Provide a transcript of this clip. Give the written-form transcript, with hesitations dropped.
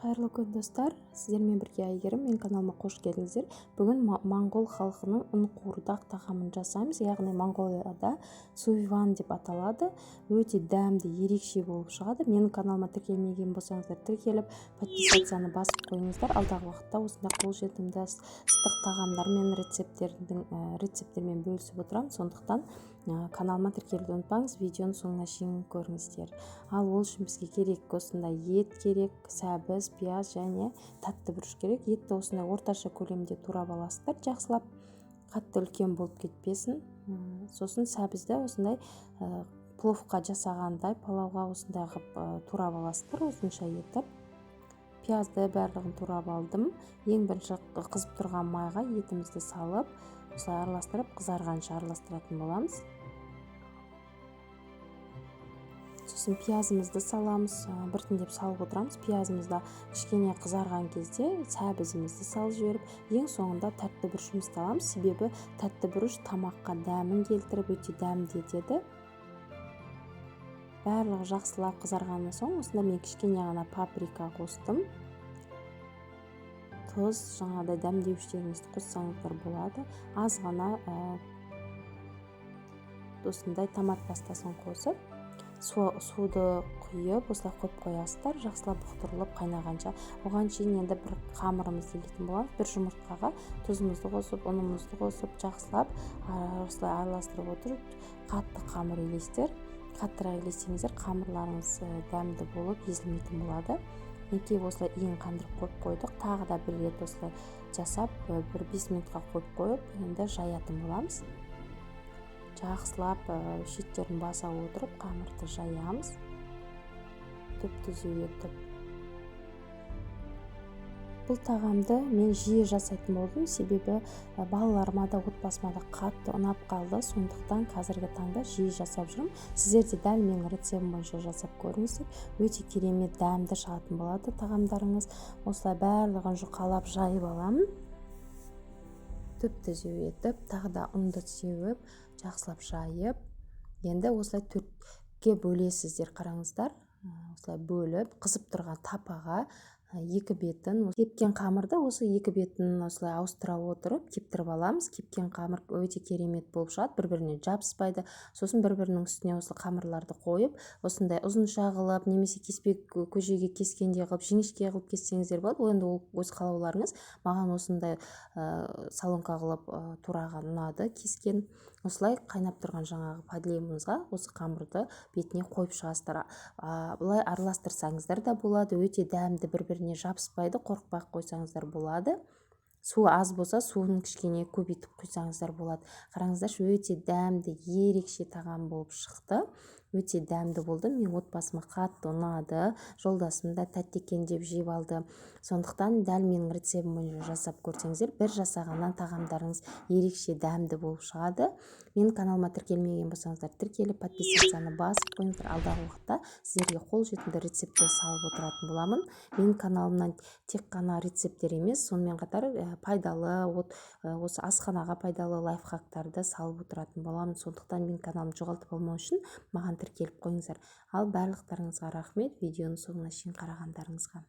Қайырлы күн, достар! Сіздермен бірге Әйгерім. Менің каналыма қош келдіңіздер. Бүгін моңғол халқының ұн қуырдақ тағамын жасаймыз, яғни Моңғолияда цуйван деп аталады. Өте дәмді, ерекше болып шығады. Менің каналыма тіркелмеген болсаңыздар, тіркеліп, подписаться-ны басып қойыңыздар. Алдағы уақытта осындай қолжетімді ыстық тағамдар мен рецепттермен бөлісіп отырамын. Сондықтан каналыма тіркелуді ұмытпаңыз, видеоның соңына шейін көріңіздер. Ал ол үшін бізге керек осындай ет керек, сәбіз, пияз және тәтті бұрыш керек. Етті осындай орташа көлемде турап аласыздар, жақсылап, қатты үлкен болып кетпесін. Сосын сәбізді осындай пловқа жасағандай, палауға осындай қылып турап аласыздар, осынша етіп. Пиязды барлығын турап алдым. Ең бірінші қызып тұрған майға етімізді салып, осылай араластырып, қызарғанша араластыратын боламыз. Сосын пиязымызды саламыз, біртіндеп салып отырамыз. Пиязымыз да кішкене қызарған кезде сәбізімізді салып жіберіп, ең соңында тәтті бұрышымызды аламыз, себебі тәтті бұрыш тамаққа дәмін келтіріп, өте дәмді етеді. Барлығы жақсылап қызарғаннан соң осында мен кішкене ғана паприка қостым. Тұз, жаңағыдай дәмдеуіштеріңізді қоссаңыздар болады. Аз ғана осындай томат пастасын қосып, суды құйып, осылай қойып қоясыздар, жақсылап бұқтырылып қайнағанша. Оған шейін енді бір қамырымызды илейтін боламыз. Бір жұмыртқаға тұзымызды қосып, ұнымызды қосып, жақсылап осылай араластырып отырып, қатты қамыр илейсіздер. Қаттырақ илесеңіздер, қамырларыңыз дәмді болып, езілмейтін болады. Мінекей, осылай иін қандырып қойып қойдық. Тағы да бір рет осылай жасап, бір 5 минутқа қойып қойып, енді жаятын боламыз. Жақсылап шеттерін баса отырып, қамырды жаямыз түп түзу етіп. Бұл тағамды мен жиі жасайтын болдым, себебі балаларыма да, отбасыма да қатты ұнап қалды. Сондықтан қазіргі таңда жиі жасап жүрмін. Сіздер де дәл менің рецептім бойынша жасап көріңіздер, өте керемет дәмді шығатын болады тағамдарыңыз. Осылай барлығын жұқалап жайып аламын түп түзу етіп. Тағы да ұнды сеуіп, жақсылап жайып, енді осылай төртке бөлесіздер. Қараңыздар, осылай бөліп, қызып тұрған тапаға екі бетін, кепкен қамырды осы екі бетін осылай ауыстыра отырып кептіріп аламыз. Кепкен қамыр өте керемет болып шығады, бір біріне жабыспайды. Сосын бір бірінің үстіне осы қамырларды қойып, осындай ұзынша қылып немесе кеспе көжеге кескендей қылып, жіңішке қылып кессеңіздер болады. Енді ол өз қалауларыңыз. Маған осындай соломка қылып тураған ұнады, кескен. Осылай қайнап тұрған жаңағы подливымызға осы қамырды бетіне қойып шығасыздар. Былай араластырсаңыздар да болады, өте дәмді, бір біріне жабыспайды, қорықпай ақ қойсаңыздар болады. Суы аз болса, суын кішкене көбейтіп құйсаңыздар болады. Қараңыздаршы, өте дәмді, ерекше тағам болып шықты, өте дәмді болды. Мен отбасыма қатты ұнады, жолдасым да тәтті екен деп жеп алды. Сондықтан дәл менің рецептім бойынша жасап көрсеңіздер, бір жасағаннан тағамдарыңыз ерекше дәмді болып шығады. Менің каналыма тіркелмеген болсаңыздар, тіркеліп, подписаться-ны басып қойыңыздар. Алдағы уақытта сіздерге қолжетімді рецепттер салып отыратын боламын. Менің каналымнан тек қана рецепттер емес, сонымен қатар пайдалы, осы асханаға пайдалы лайфхактарды салып отыратын боламын. Сондықтан менің каналымды жоғалтып алмау үшін маған тіркеліп қойыңыздар. Ал барлықтарыңызға рахмет видеоның соңына шейін қарағандарыңызға.